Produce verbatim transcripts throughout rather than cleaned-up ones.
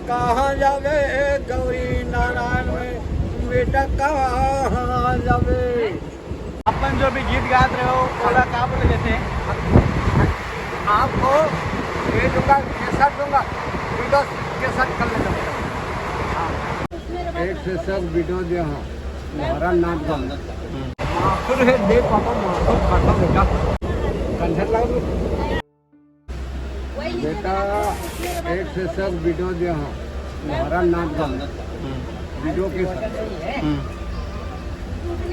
कहाँ जावे गौरी नारायण में, बेटा कहाँ जावे? अपन जो भी गीत गात रहे हो, ओला का बोले जाथे? आपको ये दूंगा, केसर दूंगा, वीडियो केसर कर लेना। हाँ। एक से सब वीडियो दे, हाँ, हमारा नाच गाना। माथुर है, दे पापा, माथुर खाता बेटा। कंधर लगा दो। बेटा, एक से सब वीडियो दे, हाँ, हमारा नाच गाना। वीडियो के साथ।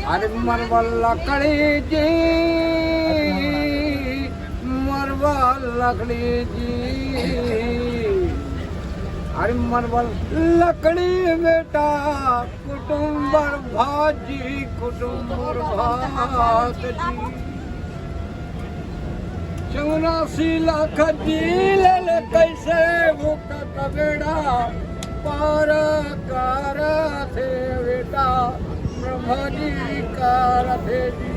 अरे मरबल लकड़ी जी, मरबल लकड़ी जी, अरे मरबल लकड़ी बेटा, कुटुम्बर भाजी, कुटुम्बर भात जी। चौरासी लाख जी ले ले, कैसे भुगतत बेड़ा पार करथे बेटा, ब्रह्मा जी करथे जी।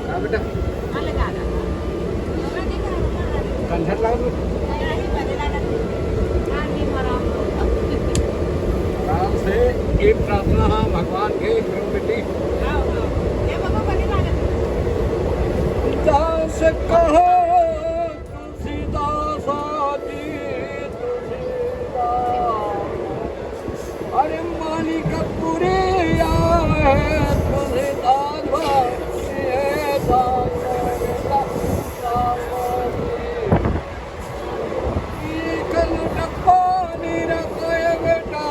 हाँ बेटा। कंधर लाओ। आराम से एक प्रार्थना, हाँ, भगवान के गुरु बेटी। दास कहो तुलसीदास जी, तुलसीदास। अरे मानिक पुरी आवे तुलसीदास भक्ति है दास रे दास जी। एक लोटा पानी रखो ए बेटा,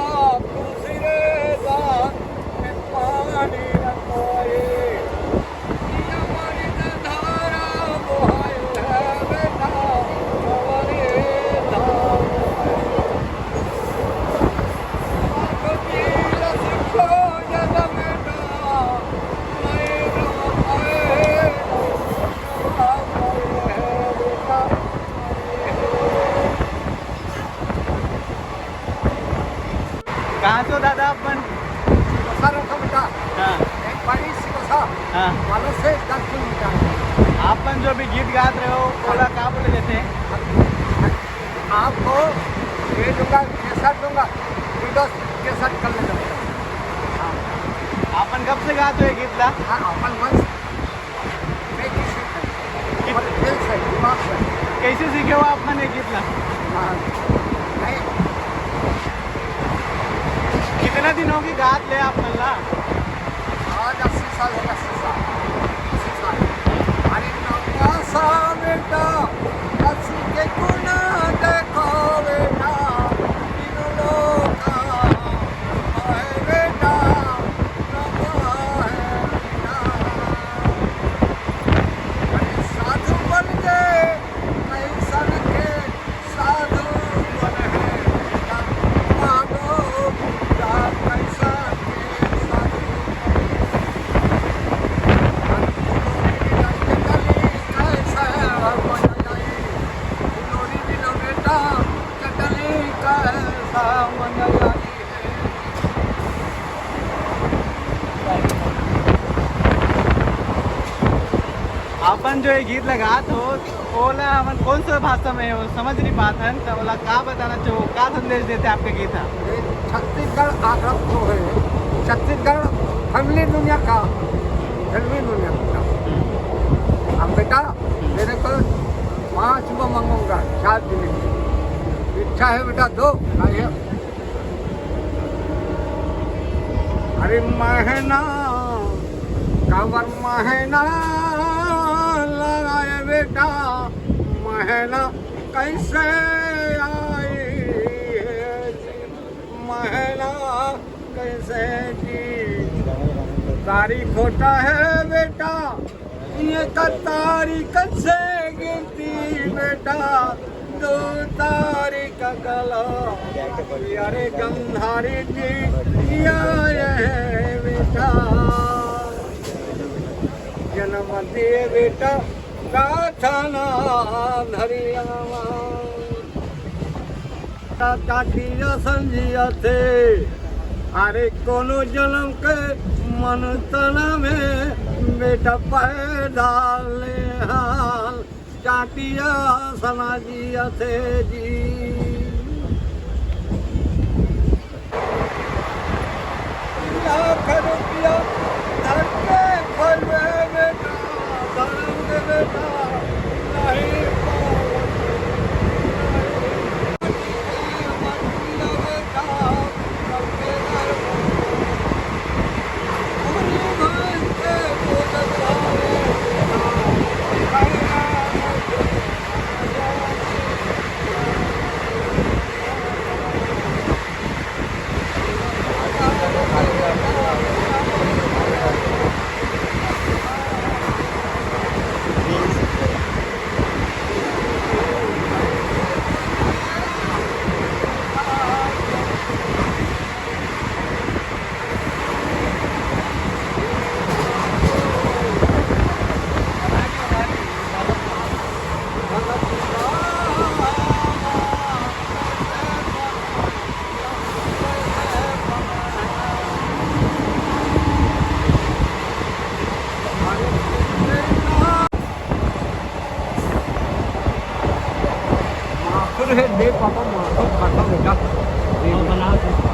तुलसी रे दास में पानी रखो ए। कहाँ से हो दादा अपन? सिकोसा रहता बेटा। हाँ। एक बारी सिकोसा हाँ। वालों से दस किलोमीटर। अपन जो भी गीत गात रहे हो, ओला का बोले जाथे? आपको ये दूंगा, केसर दूंगा, वीडियो केसर कर लेना बेटा। हाँ। अपन कब से गात हो ये गीत ला? हाँ, अपन मन से। मैं किसी से, और दिल से, दिमाग से। कैसे सीखे हो आप मन ये गीत ला? हाँ, नहीं। कितना दिन हो गए गात ले आप मन ला? आज अस्सी साल होगा, अस्सी साल। अस्सी साल। अरे नौका सा बेटा, अस्सी के गुना देखो बेटा, तीनों लोग का है बेटा, नौका है बेटा। अरे साधु बन के, ऐसा के साधु बन है, मानो पूजा कैसा के साधु। अपन जो ये गीत लगात हो, ओला हमन कौन सा भाषा में हो, समझ नहीं पात हन, तो ओला का बताना चाहो, का संदेश देथे आपके गीत ह? ये छत्तीसगढ़ आगरा को है, छत्तीसगढ़ फिल्मी दुनिया का, फिल्मी दुनिया का। अब बेटा, मेरे को पांच वो मांगूंगा, चार दिन की इच्छा है बेटा, दो। आइए। अरे महीना, काबर महीना लगाए बेटा, महीना कैसे आई है जी, महीना कैसे जी। तारीख होता है बेटा, ये तारीख से गिनती बेटा, दो तारीख कल। अरे गंधारी जी, या ये बेटा, जन्म दिए बेटा, प्रार्थना धरियावा। काटिया संझिया थे, अरे कोनो जन्म के मन तना में बेटा पैदा ले हाल। चाटिया सना जियत हे जी। लाख रुपया धन के खोलबे बेटा, धन के बेटा, नहीं पावत, नहीं पावत बेटा। माथुर हे दे पापा, माथुर खाता बेटा। ये बना दे।